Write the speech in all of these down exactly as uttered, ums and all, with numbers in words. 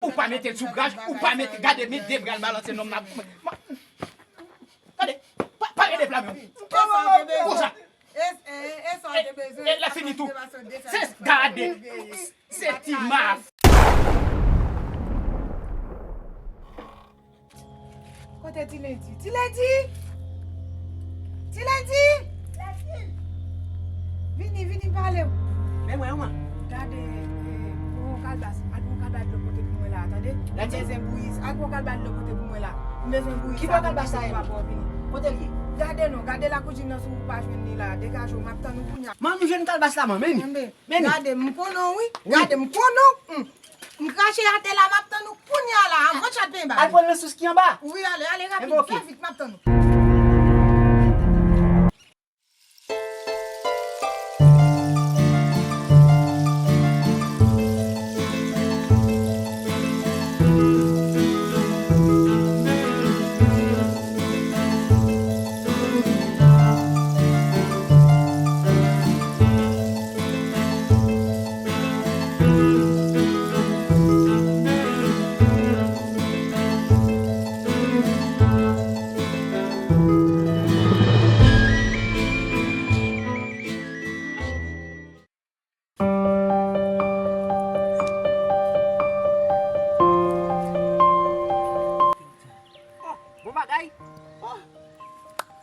Ou pa mete l sou graj, ou pa mete, gade, met de bra l balanse nonm nan. Gade, pa, pa rele flamen. Konsa. E, e, e sa w te bezwen. E, lè fini tou. Se gade. Se ti maf. Kote Ti Lendi? Ti Lendi! Ti Lendi! Vini, vini, m pale w. Men mwen, manman. Gade, eh, pran yon kalbas, al pran yon kalbas dlo pote pou mwen la, tande? M bezwen bouyi, al pran yon kalbas dlo pote pou mwen la. M bezwen bouyi sa pou mwen pa vini. Ki bò kalbas sa ye? Kote l ye? Gade non, gade lakou Jim nan si w pa jwenn li la. Degaje w, m ap tann ou kounye a. Manman, m jwenn kalbas la, manman. Men li. Men li. Gade, m konnen w, wi. Wi. Gade, m konnen w. M krache atè la, m ap tann ou kounye a la, anvan chat penyen ba. Al pran nan sous ki anba. Wi, ale, ale rapid, fè vit, m ap tann ou. Oh, bon bagay. Oh.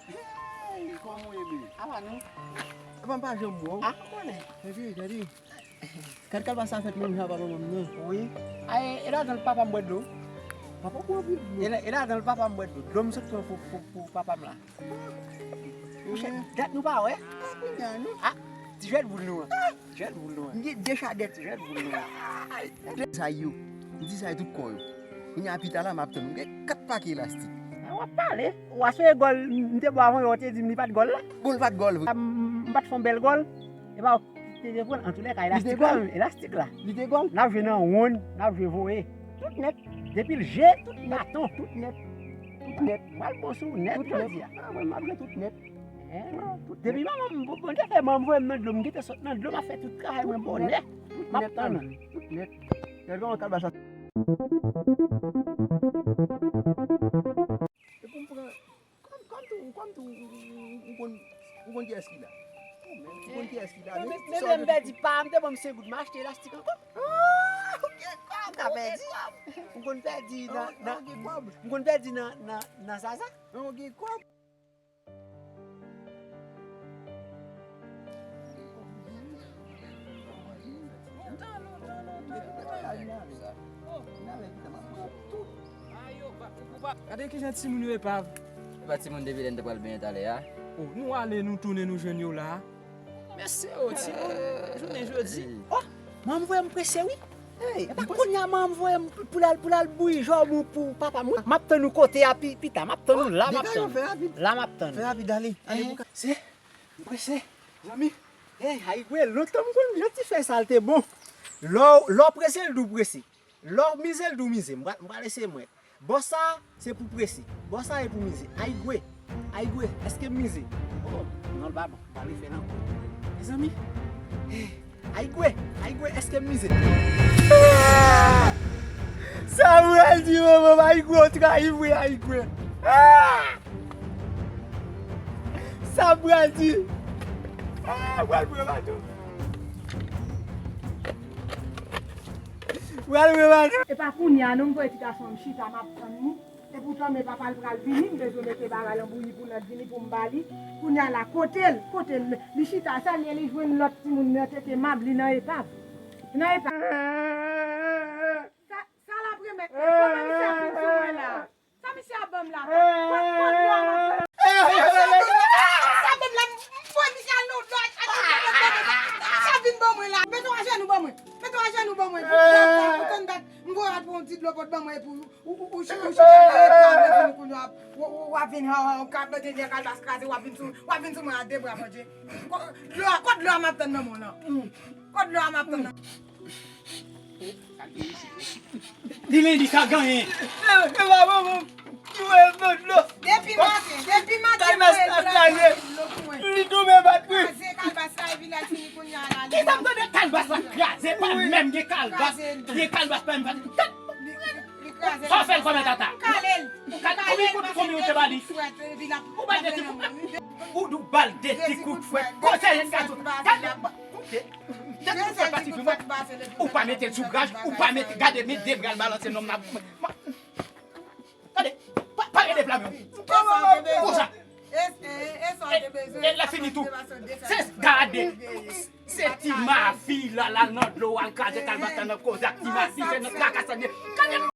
Hey, kòman w ye, bebe? Apa nou? Apa m pa janm wè w? Ah, m konnen. Gade, gade. Gad kalbas sa fèt menm jan ak papa m nan. Wi. Ay, e ladan l papa m bwè dlo. Papa m bwè dlo. E la, e ladan l papa m bwè dlo. Dlo m sot pran pou, pou, pou papa m la. Monchè, dat nou pa wè. Ah, kounye a, non? Ah, ti jwèt boul nou an. Ti jwèt boul nou an. M gen de chadèt. Ti jwèt boul nou an. Sa yo. M di sa yo tout kò yo. Kounye a pita la, m ap tann. M gen kat pake elastik. Ah, w ap pale. W a sonje gòl, m te ba w avan yè, w te di m li pa t gòl la. Bon, li pa t gòl vre. M, m pa t fè yon bèl gòl. E pa w ki te pran, antoulèka, elastik la, elastik la. Li te gòl. N ap jwe nan wonn, n ap jwe voye. Tout nèt. Depi l je, tout baton. Tout nèt. Tout nèt. M pral bon sou w nèt jodi a. Ah, mwen, m ap jwe tout nèt. Depi manman m, bon, bon, te fè manman m voye m nan dlo, m gentan sot nan dlo, m ap fè tout travay mwen bonè. M ap tann ou. Tout nèt. Gade kòman kalbas la. E pou m pran, kòm, kòm tou, kòm tou, ou, ou, ou, ou konn, ou konn kiyès ki la. Ou menm, ou konn kiyès ki la. Men, men, men, men, m pèdi pa, m te ban m senk goud, m achte elastik ankò. Ah, ou gen kòb, ou gen kòb. Ou konn pèdi nan, nan, ou konn pèdi nan, nan, nan Zaza. Ou gen kòb. Gade kijan timoun yo epav. Epa timoun depi lè n te pral benyen talè a. Oh, nou ale, nou tounen, nou jwenn yo la. Mesye, oh, timoun, jounen jodi. Oh, manman m voye m prese, wi. Epa kounye a manman m voye m pou l al, pou l al bouyi jòbou pou papa m, wi. M ap tann ou kote a pi, pita, m ap tann ou la, m ap tann ou. La, m ap tann ou. Fè rapid, ale. Ale, se, m prese. Zanmi, hey, Ayigwe, lontan m konn jan ti fè sa l te bon. Lè w, lè w prese, l di w prese. Lè w mize, l di w mize. M pral, m pral eseye mwen. Bò sa, se pou prese. Bò sa, e pou mize. Ayigwe, Ayigwe, èske m mize? Oh, non, l pa bon. M pral refè l ankò. Mezanmi. Hey, Ayigwe, Ayigwe, èske m mize? Ah! Sa m pral di manman m, Ayigwe, w trayi m wi, Ayigwe. Ah! Sa m pral di? Ah, m pral pran baton. M pral pran baton. E pa kounye a non, m voye ti gason an m chita, m ap tann li. Epoutan, men papa l pral vini, m bezwen mete bagay lan bouyi pou l vini pou m ba li. Kounye a la, kote l? Kote l? Li chita, sa l ye, li jwenn lòt timoun nan tete mab li nan epav. Li nan epav. Sa, sa l ap remèt mwen? Kòman misye ap vin sou mwen la? Sa misye ap ban m la? Kot, kot dlo a m ap pran? Sa menm la, m voye misye al nan dlo a, misye ap vin ban mwen la. Mete w ajenou ban mwen. Mete w ajenou ban mwen. Pou tann dat, pou tann dat. M voye al pran yon ti dlo pot ban mwen epi ou, ou, ou, ou chita nan epav, epi kounye a, w, w, w ap vin, w ap mete dèyè kalbas kraze, w ap vin sou, w ap vin sou mwen a de bra, Bondye. Dlo a, kot dlo a m ap tann nan men w lan? Kot dlo a m ap tann nan? Ti Lendi ka genyen. E pa manman m ki voye m nan dlo. Depi maten, depi maten, kalbas la kraze. Li tonbe bat wi. Kraze kalbas la, epi lè l fini kounye a la. Kisa m tande kalbas la kraze? Pa menm gen kalbas. Gen kalbas pa menm pa. Sa w fè l kòman tata? Ou kale l. Ou kale l, konbyen, konbyen ou te ba li? Ou ba l de ti kout. Ou di w ba l de ti kout fwèt. Koze yon gason. Gade, koute. De ti kout fwèt pa sifi mwen. Ou pa mete l sou graj, ou pa mete, gade, men de bra l balanse nonm nan. Gade, pa, pa rele flamen. Konsa. E, e, e sa w te bezwen. E, e, lè fini tou. Se gade. Se ti mafi la, l al nan dlo, al kraze kalbat la nan koze ak ti mafi, se nan traka sa ye. Gade,